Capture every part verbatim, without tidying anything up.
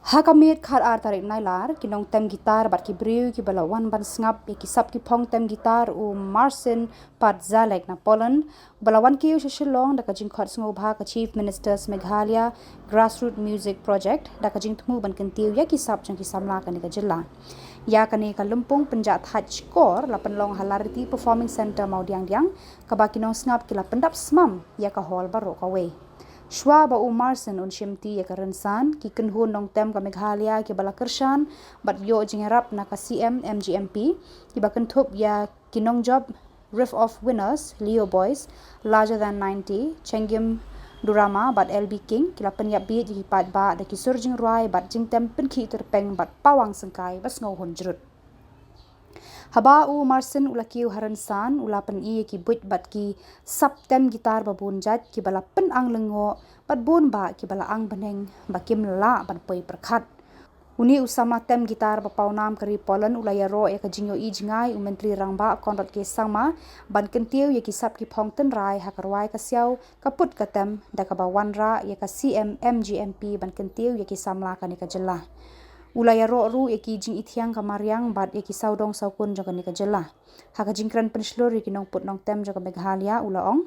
Ha ka miet khat ar tarik Nailar, ki nongtem gitar bad ki briew kiba la wan ban sngap ïa ki sap ki phong tem gitar u Marcin Padzalek na Poland, ba la wan kiew sha Shillong da ka jingkhot sngewbha ka Chief Minister's Meghalaya Grassroots Music Project, da ka jingthmu ban kyntiew ïa ki sap jong ki samla kane ka jylla. Ïa kane ka lympung pynjah thait shkor la pynlong ha Lariti Performing Centre Mawdiangdiang, kaba ki nongsngap ki la pyndap smam ïa ka hall baroh kawei. Shuwa ba u Marcin un shimti ïa ka rynsan, ki kynhun nongtem ka Meghalaya kiba la kyrshan bad ïoh jingïarap na ka C M M G M P, kiba kynthup ïa ki nongjop Riff of Winners, Leo Boys, Larger Than ninety, Chengim Durama bad L B King, ki la pynïap bieit ïa ki paidbah da ki sur jingrwai bad jingtem pynkhih tyrpeng bad pawang syngkai ba sngewhun jrut. Haba u Marcin u la kiew ha rynsan, u la pyni ïa ki buit bad ki sap tem gitar ba bun jait kiba la pynang lyngngoh bad bun bah kiba la ang bneng ba kim lah ban poi pyrkhat. Une u samla tem gitar ba pawnam ka ri Poland u la ïaroh ïa ka jingïohi jngai u Myntri Rangbah Conrad K Sangma ban kyntiew ïa ki sap ki phong tynrai ha ka rwai ka siaw, ka put ka tem, da kaba wanrah ïa ka C M M G M P ban kyntiew ïa ki samla kane ka jylla. U la ïaroh ruh ïa ki jingithiang ka mariang bad ïa ki sawdong sawkun jong kane ka jylla. Ha ka jingkren pynshlur ïa ki nongput nongtem jong ka Meghalaya u la ong,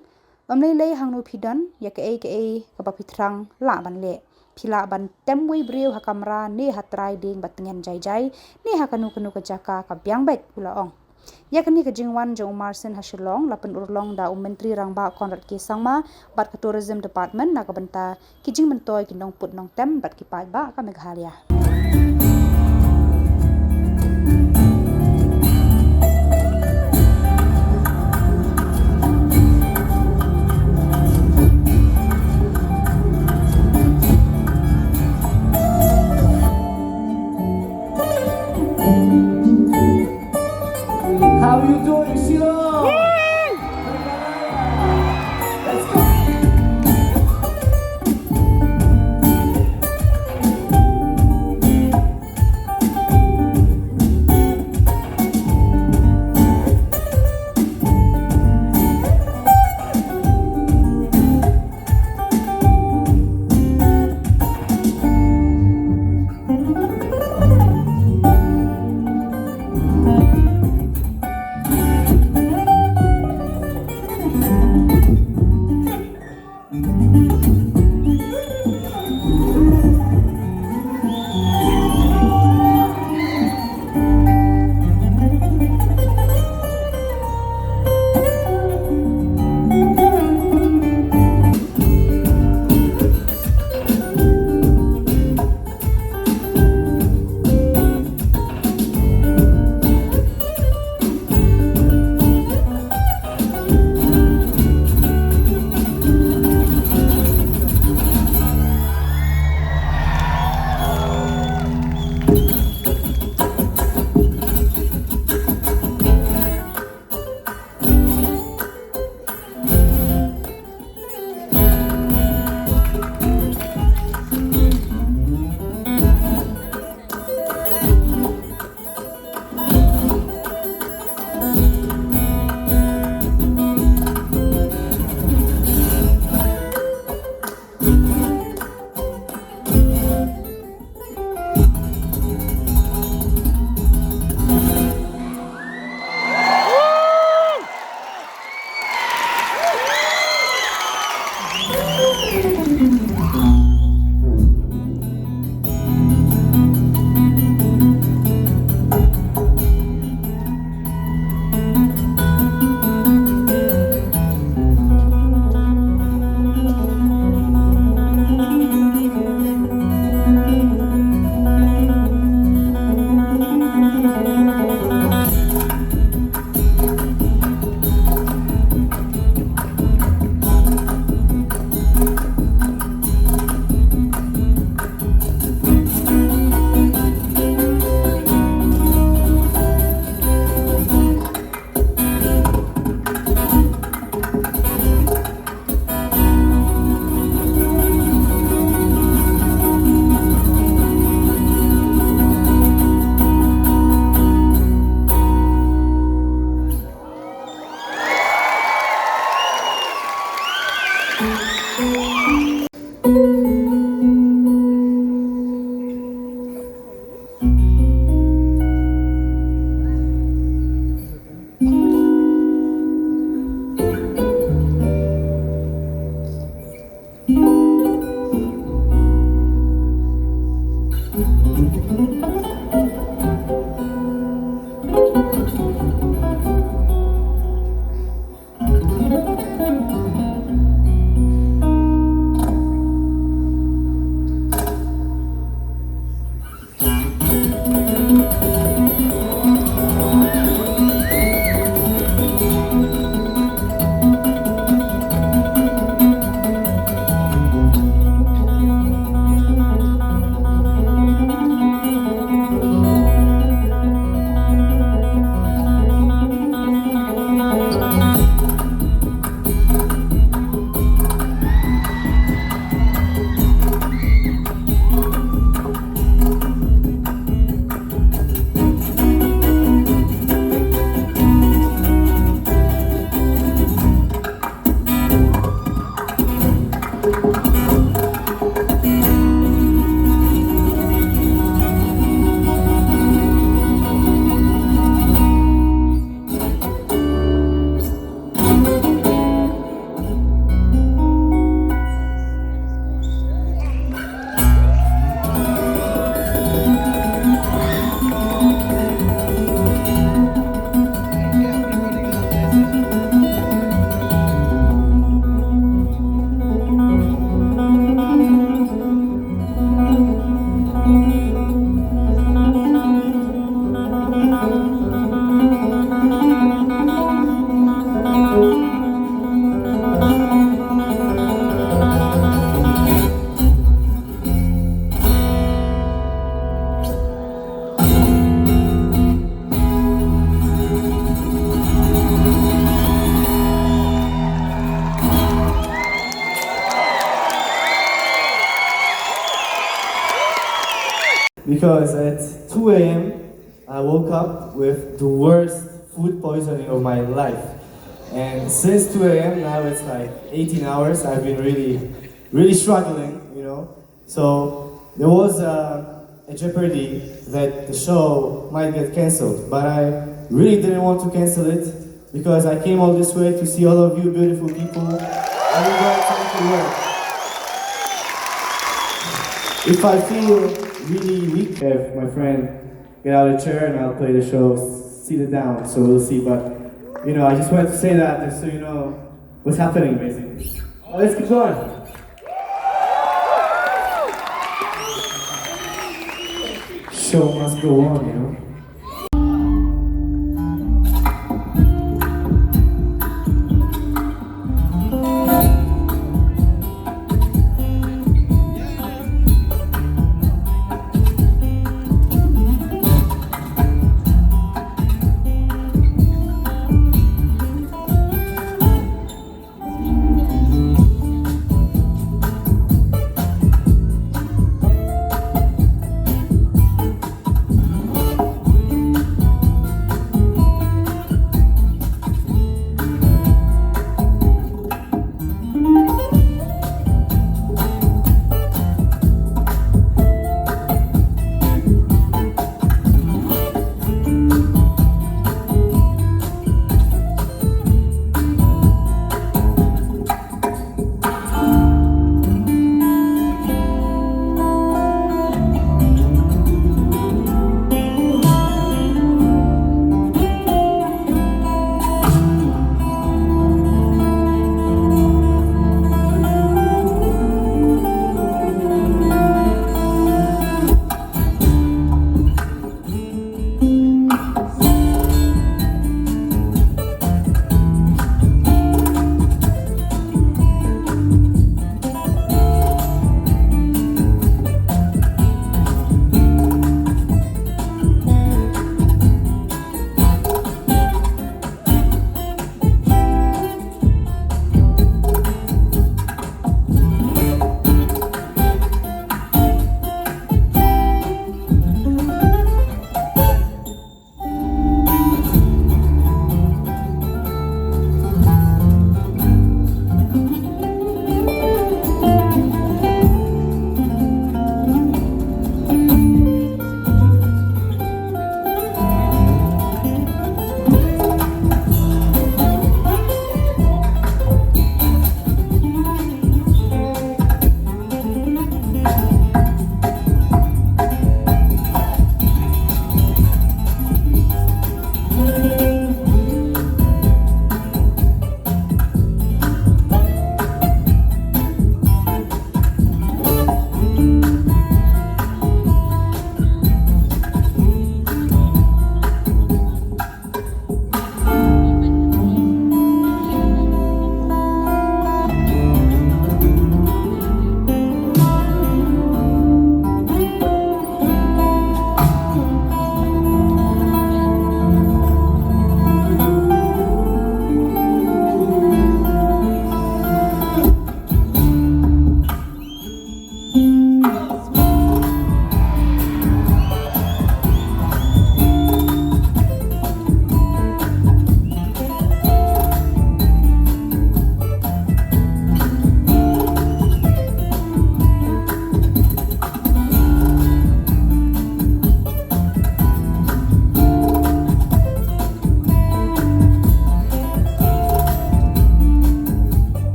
ym lei lei hangno phi don, ïa kaei kaei kaba phi thrang lah ban leh. Phi lah ban tem wei briew ha kamra ne ha trai dieng ba tngen jai jai, ne ha kano kano ka jaka ka biang beit, u la ong. Ïa kane ka jingwan jong u Marcin ha Shillong la pynurlong da u Myntri Rangbah Conrad K Sangma bad ka Tourism Department na ka bynta ki jingmyntoi ki nongput nongtem bad ki paidbah ka Meghalaya. How you doing, Shillong? Let's go. Because at two a m, I woke up with the worst food poisoning of my life. And since two a m now, it's like eighteen hours, I've been really, really struggling, you know. So there was a, a jeopardy that the show might get cancelled, but I really didn't want to cancel it because I came all this way to see all of you beautiful people. And you guys have to work. If I feel really weak, if my friend get out of the chair and I'll play the show seated down, so we'll see. But, you know, I just wanted to say that just so you know what's happening, basically. Oh, let's keep going. Show must go on, you know.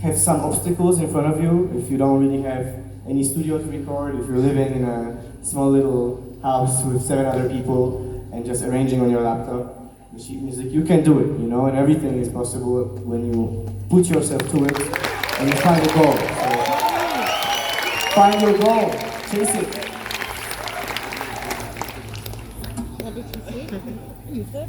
have some obstacles in front of you, if you don't really have any studio to record, if you're living in a small little house with seven other people and just arranging on your laptop the sheet music, you can do it, you know, and everything is possible when you put yourself to it and you find a goal. So find your goal, chase it. What did he say?